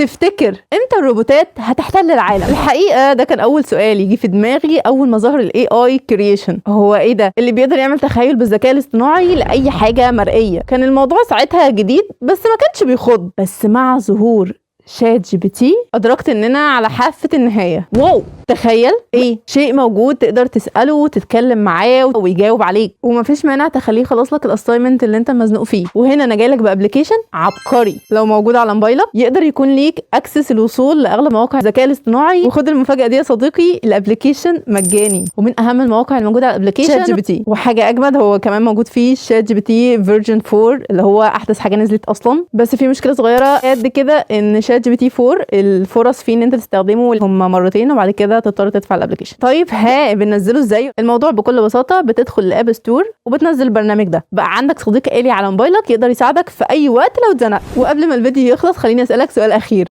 تفتكر امتى الروبوتات هتحتل العالم؟ الحقيقة ده كان اول سؤال يجي في دماغي اول ما ظهر ال AI creation. هو ايه ده اللي بيقدر يعمل تخيل بالذكاء الاصطناعي لاي حاجة مرئيه؟ كان الموضوع ساعتها جديد بس ما كانش بيخض. بس مع ظهور ChatGPT ادركت اننا على حافة النهايه. wow، تخيل ايه شيء موجود تقدر تساله وتتكلم معاه ويجاوب عليك، ومفيش مانع تخليه يخلص لك ال assignment اللي انت مزنوق فيه. وهنا انا جايلك ب application عبقري لو موجود على موبايلك يقدر يكون ليك access الوصول لاغلب مواقع الذكاء الاصطناعي. وخد المفاجاة دي يا صديقي، ال application مجاني، ومن اهم المواقع الموجودة على ال application ChatGPT. وحاجه اجمد، هو كمان موجود فيه ChatGPT version 4 اللي هو احدث حاجة نزلت اصلا. بس في مشكلة صغيرة قد كده، ان ChatGPT 4 الفرص فيه ان انت تستخدمه هم مرتين وبعد كده تضطر تدفع ال application. طيب ها بننزله ازاي؟ الموضوع بكل بساطة بتدخل ال App Store وبتنزل البرنامج ده، بقى عندك صديق آلي على موبايلك يقدر يساعدك في اي وقت لو اتزنقت. وقبل ما الفيديو يخلص خليني اسالك سؤال اخير.